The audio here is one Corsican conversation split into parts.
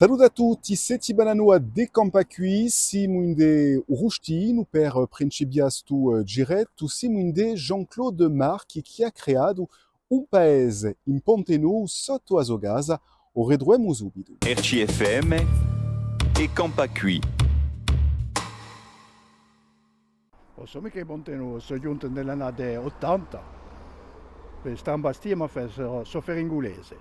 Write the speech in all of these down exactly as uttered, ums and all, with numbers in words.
Salute à tutti, settimana nova di Campà quì, simu ind'è u Rustinu per principià stu, eh, girettu, simu ind'è Jean-Claude Marchi chì hà creatu un paese in Ponte Novu sottu à a so casa, u ritruvemu subitu. R C F M è Campà quì. Ùn sò micca di Ponte Novu, sò ghjuntu in l'annate ottanta, per stà in Bastia, ma fà, sò, sò ferringulese.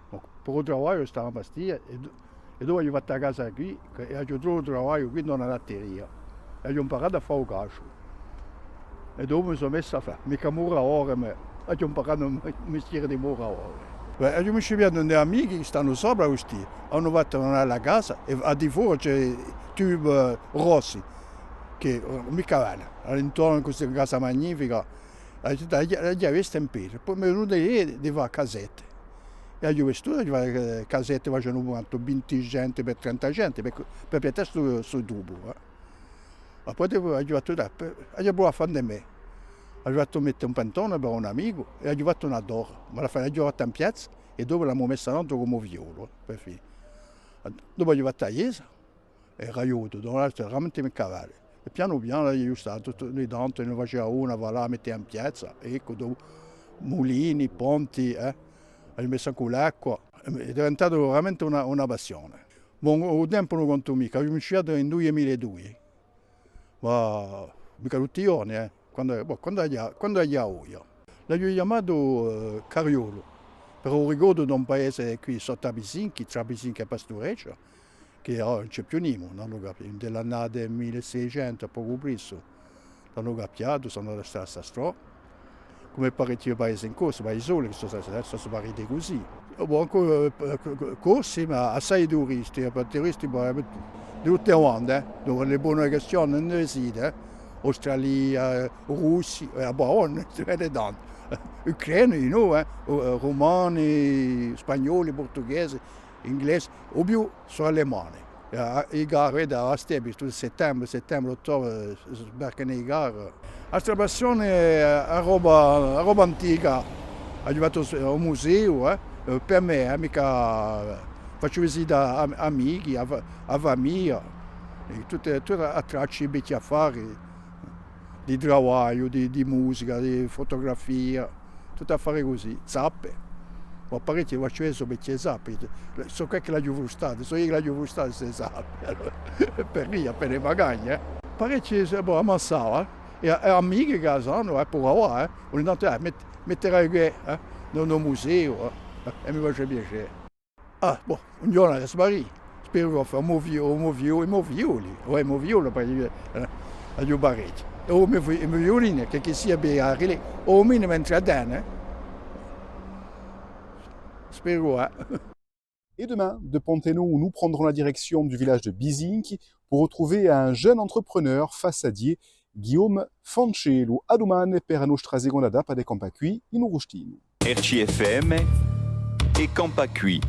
Ma per u travagliu stava in Bastia è, do-, è dopu aghju fattu a casa quì, chì, è aghju trovu travagliu quì in una latteria. È aghju amparatu à fà u casgiu. È dopu mi sò messu à fà, micca muravore, ma aghju amparatu u me-, mistieru di muravore. Bè, aghju cuminciatu ind'è amichi chì stanu sopra custì, anu fattu una, a casa, è à di fora ci hè tubi, eh, rossi, chì, eh, micca vale. All'intornu di questa casa magnifica, aghju, aghju, aghju vistu in pietra. Poi m'hè venuta l'idea di fà casette. È aghju vistu, aghju fattu, eh, casette, facenu quantu, vinti centi per trenta centi, per, per piazzà stu, stu tubu, eh. Ma poi dopu aghju fattu, dai, per, aghju pruvatu à fà ind'è mè. Aghju fattu mette un pentone per un amicu è aghju fattu una torra. Ma à a fine l'aghju fatta in piazza è dopu l'emu messa nantu cum'è u fiolu, eh, per fine. Dopu aghju fattu a chjesa. Era aiutu, da un lato, veramente mi cavava. È pianu pianu l'aghju statu, tuttu, ogni tantu ne facia una, và là, mettia in piazza, eccu, dopu, mulini, ponti, eh, aghju messu ancu l'acqua, hè diventatu veramente una, una passione. Bon, u tempu ùn lu contu micca, aghju cuminciatu in dui mila è dui, ma micca tutti i ghjorni, eh. Quandu, bò, quandu aghju, quandu aghju a voglia. L'aghju chjamatu, eh, Cariolu, per u ricordu d'un paese quì sottu à Bisinchi, trà Bisinchi è Pastureccia, chì ora ùn ci hè più nimu, ùn l'anu capiatu, in l'annate mille è seicentu, pocu pressu, l'anu capiatu, sò andati à stà, stà, stà. Cum'è parechji paesi in Corsica, ma i soli chì sò, sò, sò spariti cusì. Bon, ancu, eh, Corsica, ma assai turisti, eh, per turisti, bon, eh, di tutte quante, eh. Dunque, hè bona questione, induve site, eh? Australia, eh, Russia, eh, bon, ùn si vede tantu. Ucraini, nò, eh? O, eh, rumani, spagnoli, purtughesi, inglesi, u più sò alemani. Eh, i carri, vedi, à Bastia, tuttu settembre, settembre, ottobre, eh, sbarcanu i carri. Altra passione hè a roba, a roba antica. Aghju fattu u museu, eh, eh, per mè, eh, micca, eh, facciu visita à, à amichi, à fa-, à famiglia, è tutti, tutti a traccia di vechji affari, di travagliu, di, di musica, di fotografia. Tutti affari cusì, zappe. Ma parechji, facciu eiu, sò vechje zappe. Sò quì chì l'aghju frustate, sò eiu chì l'aghju frustate ste zappe. Allora, per ride, per e magagne, eh. Parechji, eh, bon, ammassava, eh. È, è amichi chì a sanu, eh, puru avà, eh. Ogni tantu, eh, met-, metterai quì, eh, in un museu, eh. È mi face piacè. Ah, bon, un ghjornu hè sparì. Speru chì u mo fi-, u mo fi-, i mo figlioli, o i mo figlioli, perchè, eh, aghju parechji. È u mo fi-, i mo figliolini, chì, chì sia per arri-, o minimu intratene, eh. Speru, eh. Et demain, de Ponte Novu, nous prendrons la direction du village de Bisinchi pour retrouver un jeune entrepreneur façadier, Guillaume Fancellu. À dumane per a nostra seconda tappa di Campà quì in u Rustinu. R C F M è Campà quì.